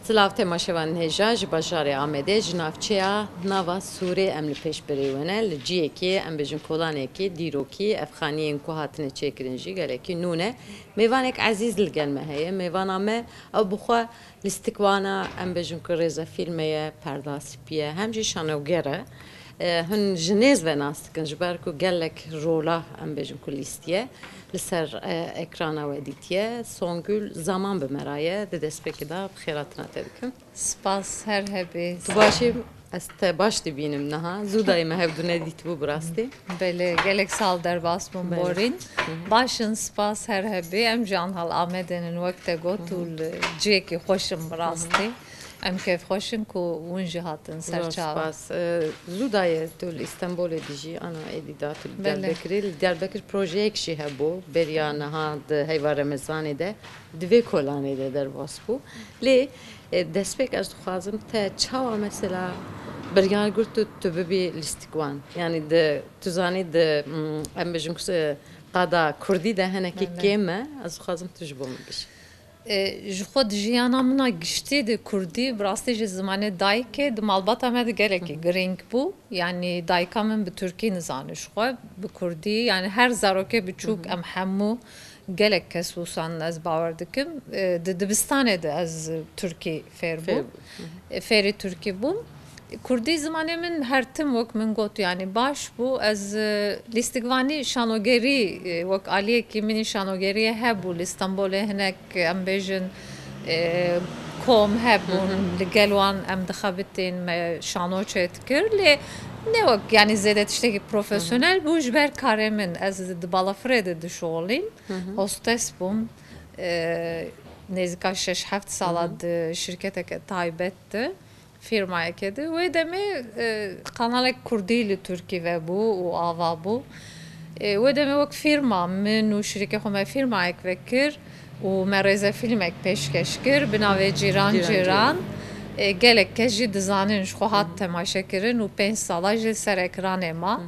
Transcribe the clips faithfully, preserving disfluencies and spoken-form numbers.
Silav temaşevanên hêja ji bajarê Amedê, ji navçeya Nava Sûrê em li pêşberê we ne. Li ciyekê, em bêjin kolanekê, dîrokî, ev xaniyên ku hatine çêkirin jî gelekî nû ne. Mêvanek ezîz li gel me heye. Mêvana me, ew bi xwe lîstikvan e, em bêjin ku rêzefîlme ye, perda spî ye, hem jî şanoger e. E, hûn ji nêz ve nas dikin, ji ber ku gelek rola, em bêjin ku lîstiye, li ser, e, ekrana we dîtiye. Songül, zaman bi me re ye, di destpêkê de bi xêratina te dikim. Spas, her hebî. Tu baş î? Ez te baş dibînim niha. Zû dayê me hevdu nedîtibû bi rastî. Belê, gelek sal derbas bûm. Belê. Borîn. Hı hı. Baş in, spas, her hebî. Em jî anha li Amedê nin, wek te got, û li cihekî xweş in bi rastî. Hı hı. Em kêfxweş in ku hûn jî hatin ser çavan. Zor spas. E, zû dayê tu li Îstenbolê dijî, ana êdî da tu li Belê. Diyarbekirê. Li Diyarbekir projeyek jî hebû. Beriya niha di heyva Remezanê de di vê kolanê de derbas bû. Lê, e, destpêk ez dixwazim te çawa mesela biryar girt û tu bibî lîstikvan? Yanî di, tu zanî di, mm, em bêjin ku, e, qada kurdî de hinekî Belê. Kêm e. Ez dixwazim tu ji bo min bişî. E, ji xwe di jiyana min a giştî di kurdî, bi rastî jî zimanê dayikê di malbata me de gelekî Hı hı. Girîng bû. Yanî dayika min bi tirkî nizane ji xwe, bi kurdî. Yanî her zarokê biçûk Hı hı. Em hemû gelek kes wisa nin, ez bawer dikim. E, di dibistanê de ez tirkî fêr bûm. Fêr bû. Hı hı. E, fêrî tirkî bûm. Kurdî zimanê min her tim, wek min got, yanî baş bû. Ez, e, lîstikvanî, şanogerî, e, wek aliyekî min î şanogeriyê hebû li Stenbolê, hinek, em bêjin, e, kom hebûn, Hı hı. Li gel wan em dixebitîn, me şano çêdikir. Lê ne wek, yanî zêde tiştekî Hı hı. Profesyonel bû, ji ber karê min. Ez di balafirê de dişuxulîm. Hı hı. Hostes bûm. E, nêzîka şeş heft sala Hı hı. Di şirketeke taybet de. Fîrmayekê de. Wê demê, e, kanalek kurdî li Tirkî ve bû û ava bû. E, wê demê wek fîrma min û şirîkê xwe me fîrmayek vekir û me rêzefîlmek pêşkeş kir bi navê Cîran Cîran Cîran. Cîran. E, gelek kes jî dizanin, ji xwe hat Hı hı. Temaşekirin û pênc sala jî li ser ekranê ma. Hı hı.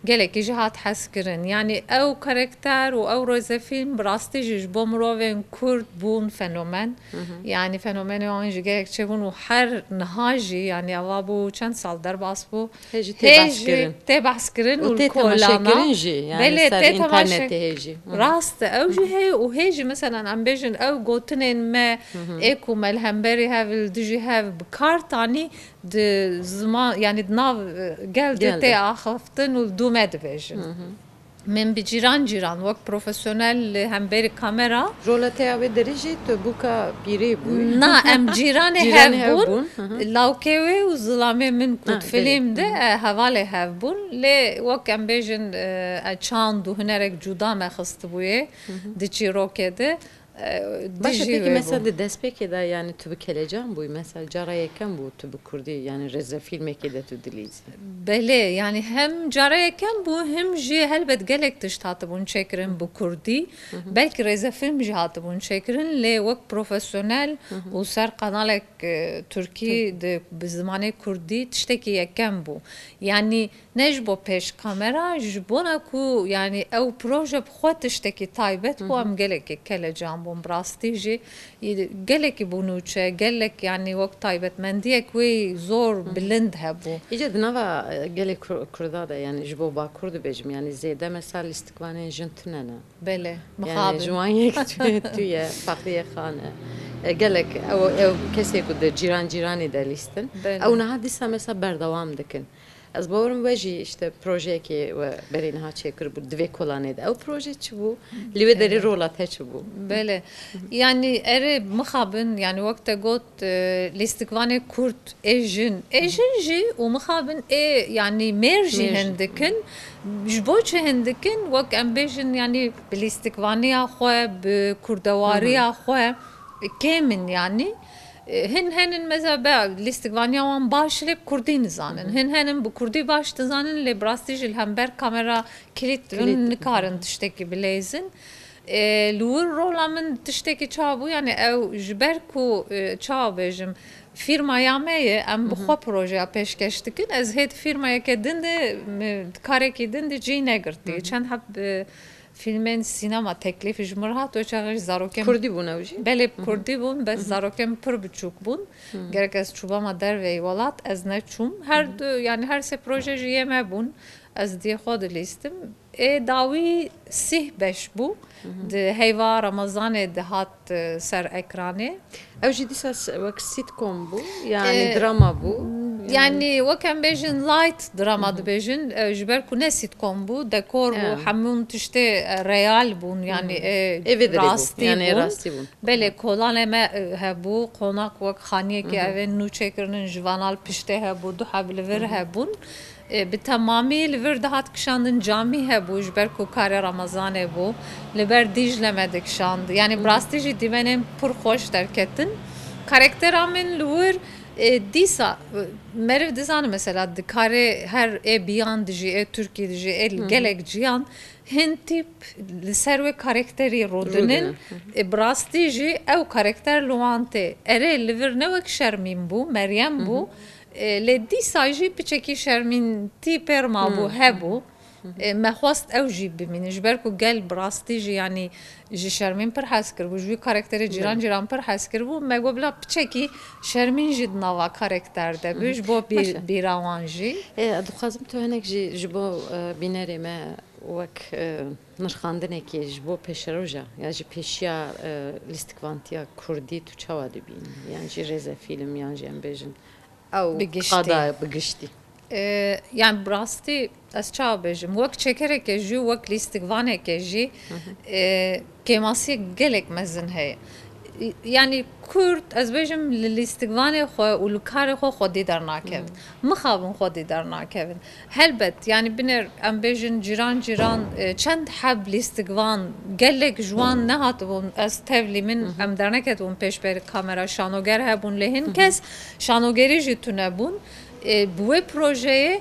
Gelekî jî hat hezkirin. Yanî ew karekter û ew rêzefîlm bi rastî jî ji bo mirovên kurd bûn fenomen. Hı hı. Yanî fenomenê wan jî gelek çêbûn û her niha jî, yanî ava bû çend sal derbas bû. Hê jî tê Hê behs jî kirin. Tê behs kirin Û û tê kolana. Temaşekirin jî, yanî Belê, ser tê temaşe-, înternetê hê jî. Hı. Rast e, ew jî Hı hı. Hê û hê jî, meselen, em bêjin ew gotinên me Hı hı. Ê ku me li hemberî hev, li dijî hev bi kar tanî, di ziman, yanî di nav, e, gel de Gel tê de. Axiftin û li dû me dibêjin. Hı hı. Min bi Cîran Cîran wek profesyonel li hemberî kamera. Rola te ya wê derê jî tu bûka pîrê bûyî. Na, em cîranê Cîranê hev hev bûn. Bûn, hı hı. Lawkê wê û zilamê min ku Ha, di belê. Fîlm de, Hı hı. E, hevalê hev bûn. Lê wek em bêjin, e, e, çand û hunerek cuda me xistibûyê Hı hı. Di çîrokê de. E, Baş e, dijî pekî wê mesela bû. Di destpêkê de, yanî tu bi kelecan bûyî, mesela cara yekem bû tu bi kurdî, yanî rêzefîlmekê de tu dilîzî? Belê, yanî hem cara yekem bû, hem jî helbet gelek tişt hatibûn çêkirin bi kurdî. Hı hı. Belkî rêzefîlm jî hatibûn çêkirin, lê wek profesyonel Hı hı. Û ser kanalek, e, tirkî Tirkî. Di, bi zimanê kurdî tiştekî yekem bû. Yanî Ne ji bo pêş kamera, ji bona ku, yanî, ew proje bi xwe tiştekî taybet bû, Hı hı. Em gelekî kelecan bûn, bi rastî jî, gelekî bû nûçe, gelek, yanî, wek taybetmendiyek wê zor Hı hı. Bilind hebû. Îca di nava, e, gelê Kur-, Kurda de, yanî, ji bo Bakur dibêjim, yanî, zêde mesela lîstikvanên jin tune ne. Belê, Yanî, mixabin. Ji wan yek tu, tu ye, Fexriye Xan e. E, gelek, ew, ew kesê ku di cîran cîranê de lîstin. Belê. Ew niha dîsa mesela berdewam dikin. Ez bawerim we jî işte projeyekê we berê niha çêkiribû di vê kolanê de. Ew proje çi bû? Li wê derê Evet. Rola te çi bû? Belê. Yanî erê mixabin, yanî wek te got, e, lîstikvanê kurd ê jin. Ê jin jî û mixabin ê, yanî mêr jî Mêr jî. Hin dikin. Ji bo çi hin dikin? Wek em bêjin, yanî bi lîstikvaniya xwe, bi kurdewariya xwe kêm in, yanî. E, hin henin mesela be, lîstikvaniya wan baş, lê bi kurdî nizanin. Hı hı. Hin henin bi kurdî baş dizanin, lê bi rastî jî li hember kamera kilît dibin, Kilît. Nikarin tiştekî bileyzin. E, li wir rola min tiştekî çawa bû, yanî ew ji ber ku, e, çawa bêjim, fîrmaya me ye, em bi Hı hı. Xwe projeya pêşkeş dikin. Ez hê di fîrmayeke din de, mi, karekî din de cî negirtiye. Hı hı. Çend heb, e, fîlmên sînema teklîf ji min re hat, wê çaxê ji zarokên Kurdî bûn ew jî? Belê, bi Hı hı. Kurdî bûn, bes Hı hı. Zarokên pir biçûk bûn. Hı hı. Gerek ez çûbama derveyî welat, ez neçûm. Her Hı hı. du, yani her sê proje jî yê me bûn. Ez diyê xwe dilîstim. Ê dawî sîh beş bû. Hı hı. Di heyva Remezanê dihat, e, ser ekranê. Ew jî dîsa s-, wek sitcom bû, yani E, drama bû. Yani wek em bêjin light drama Hı hı. dibêjin, e, ji ber ku ne sitcom bû, dekor bû, Ya. hemûn tiştê, e, real bûn, yani, Hı hı. e, Ê vê dirê bû, rastî yani bûn. Rastî bûn. Belê, kolanê me, e, hebû, qonak wek xaniyekê Hı hı. evên nû çêkirinin, ji vanal piştê hebû, du heb li vir Hı hı. hebûn. E, bi temamî li vir dihat kişandin, camî hebû, ji ber ku karê Remezanê bû, li ber Dîcle me dikişand. Yani Hı hı. bi rastî jî dîmenên pir xweş derketin. Karaktera min li wir, e, dîsa, e, meriv dizane mesela di karê her ê biyan dijî, ê Tirkî dijî, ê Hı hı. gelek ciyan, hin tîp li ser wê karakterî rûdinin. Rûdinin. Hı hı. E, bi rastî jî ew karakter li wan tê. Erê, li vir ne wek Şermîn bû, Meryem bû. Hı hı. E, lê dîsa jî piçekî Şermîntî pêr mabû, Hı. hebû. Hı hı. E, me xwest ew jî bimînin. Ji ber ku gel bi rastî jî, yanî ji Şermîn pir hez kiribû. Ji wî karakterê cîran Belê. cîran pir hez kiribû. Me got bila piçekî Şermîn jî di nava karakter de bi. Hı hı. Ji bo bî-, Baş e. bîra wan jî. E, dixwazim tu hinek jî ji bo, e, bînerê me wek, e, nirxandinekê ji bo pêşeroja ya jî pêşiya, e, lîstikvantiya kurdî tu çawa dibînî? Yan jî rêzefîlm, yan jî em bêjin ew Bi giştî. qada bi giştî. E, yani bi rastî ez çawa bêjim? Wek çekerekê jî, wek lîstikvanekê jî, Hı hı. e, kêmasiyek gelek mezin heye. Yani Kurd, ez bêjim, li lîstikvanê xwe û li karê xwe xwedî dernakevin. Hmm. Mixabin xwedî dernakevin. Helbet, yani binêr em bêjin cîran cîran, e, çend heb lîstikvan, gelek ji wan nehatibûn, ez tevlî min, Hı hı. em derneketibûn pêşberî kamera, şanoger hebûn, lê hin Hı hı. kes şanogerî jî tune bûn. E, bi wê projeyê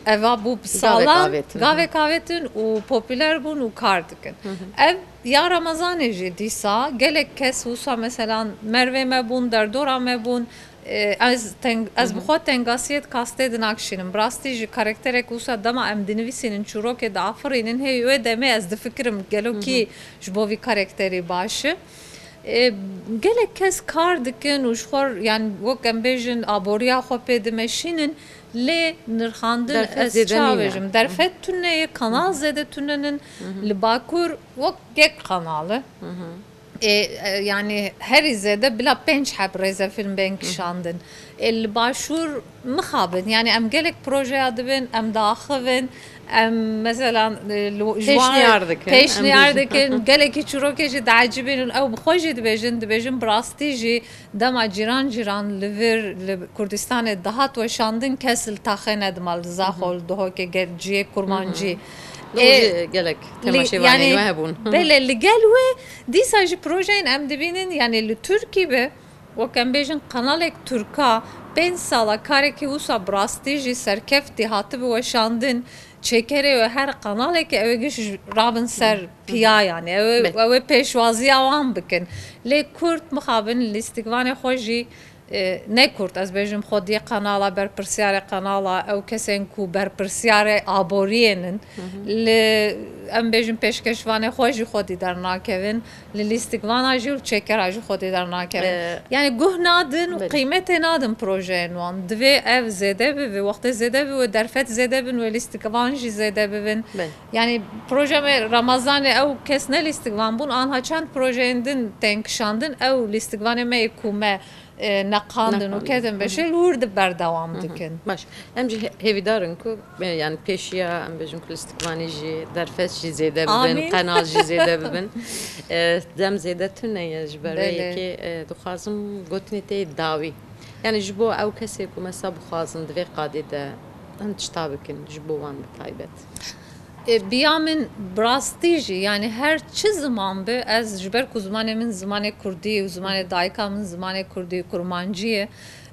eva bû bi Gavek salan, avêtin. gavek avêtin û popüler bûn û kar dikin. Hı hı. Ev ya Remezanê jî dîsa gelek kes wisa mesela mervê me bûn, derdora me bûn. E, ez teng-, ez Hı hı. bi xwe tengasiyê di kastê dinakşînim. Bi rastî jî karakterek wisa dema em dinivîsînin, çîrokê diafirînin, hê wê demê ez difikirim gelo Hı hı. kî ji bo vî karakterî baş e. E, gelek kes kar dikin û ji xwe, yani wek em bêjin, aboriya xwe pê dimeşînin, lê nirxandin Derfet ez zêde çawa nîne. bêjim? Derfet Hı hı. tune ye, kanal Hı hı. zêde tune nin. Hı hı. Li Bakur wek yek kanal e. Hı hı. E, e, yani herî zêde bila pênc heb rêzefîlm bên Hı hı. kişandin. E, li Başûr mixabin. Yani em gelek projeya dibin, em diaxivin, em mesela, e, li, ji wan Pêşniyar dikin, em pêşniyar bêjin. dikin, gelekî çîrokê jî diecibînin, ew bi xwe jî dibêjin, dibêjin bi rastî jî dema cîran cîran li vir, li Kurdistanê dihat weşandin, kes li taxê nedima li Zaxo, Hı hı. li Duhokê, gel-, cihê Kurmancî. Hı hı. Li Ê, jî gelek li, temaşevanên yani, we hebûn. belê, li gel wê dîsa jî projeyên em dibînin, yani li Tirkî be, wek em bêjin, kanalek Tirka pênc sala karekî wisa bi rastî jî serkeftî hatibi weşandin, çêkerê wê her kanalekê ew ê giş rabin ser Hı. piya, yani ew ê, Be. ew ê pêşwaziya wan bikin. Lê Kurd mixabin lîstikvanê xwe jî, e, ne Kurd, ez bêjim xwediyê kanala, berpirsiyarê kanala, ew kesên ku berpirsiyarê aboriyê nin, Hı hı. li, em bêjin, pêşkeşvanê xwe jî xwedî dernakevin. Li lîstikvana jî û çêkera jî xwedî dernakevin. Ee, Yani guh nadin û Belê. qîmetê nadin projeyên wan. Divê ev zêde bibe, wextê zêde bibe, derfet zêde bin, wê lîstikvan jî zêde bibin. Belê. Yani proje me Ramazanê ew kes ne lîstikvan bûn, anha çend projeyên din tên kişandin, ew lîstikvanê me yê ku me, e, neqandin û Neqandin. ketin Hı hı. beşê, li wir di berdewam Hı hı. dikin. Baş. Em jî he-, hêvîdar in ku, e, yani pêşiya, em bêjin ku lîstikvanî jî, derfet jî zêde bibin, Amîn. qenal jî zêde bibin. E, dem zêde tune ye ji ber wê Belê. yekê, e, dixwazim gotinê te yê dawî. Yani ji bo ew kesê ku mesela bixwazin di vê qadê de hin tişta bikin, ji bo wan bi taybet. E, biya min bi rastî jî, yani her çi ziman be, ez ji ber ku zimanê min zimanê kurdî û zimanê dayika min zimanê kurdî û kurmancî ye,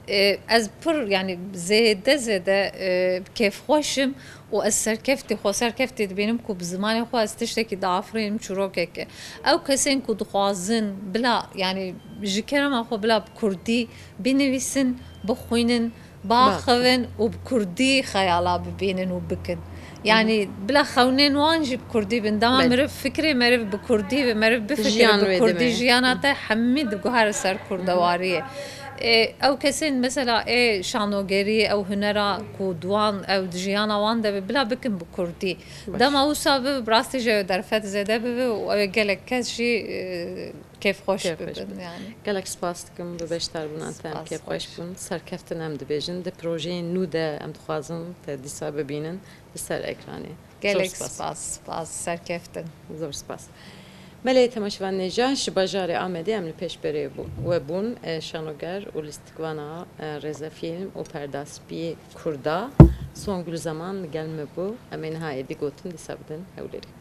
e, ez pir, yani zêde zêde, e, kêfxweş im û ez serkeftî, xwe serkeftî dibînim ku bi zimanê xwe ez tiştekî diafirînim, çîrokekê. Ew kesên ku dixwazin bila, yani ji kerema xwe bila bi kurdî binivîsin, bixwînin, biaxivin û bi kurdî xeyala bibînin û bikin. Yani bila xewnên wan jî bi kurdî bin. Dema Belê. Meriv fikrê meriv bi kurdî be, meriv bifikire Jiyan bi wê kurdî, dime. Jiyana te hemî diguhere ser kurdewariyê. E, ew kesên mesela ê şanogerî, ew hunera ku di wan, ew di jiyana wan de be, bila bikin bi kurdî. Baş. Dema wisa bibe, bi rastî jî ew derfet zêde bibe û ew ê gelek kes jî, e, kêfxweş Kêfxweş bibin bibin. Yani. Gelek spas dikim, bi beşdarbûna te em Spas, kêfxweş xweş. Bûn. Serkeftin em dibêjin. Di projeyên nû de em dixwazin te dîsa bibînin li ser ekranê. Gelek Zor spas. Spas, spas, serkeftin. Zor spas. Belê temaşevanên hêja, ji bajarê Amedê em li pêşberê bû-, we bûn, e, şanoger û lîstikvana, e, rêzefîlm û perdazpiyê kurda Songül Zaman li gel me bû. Em ê niha êdî gotin dîsa bidin Hewlêrê.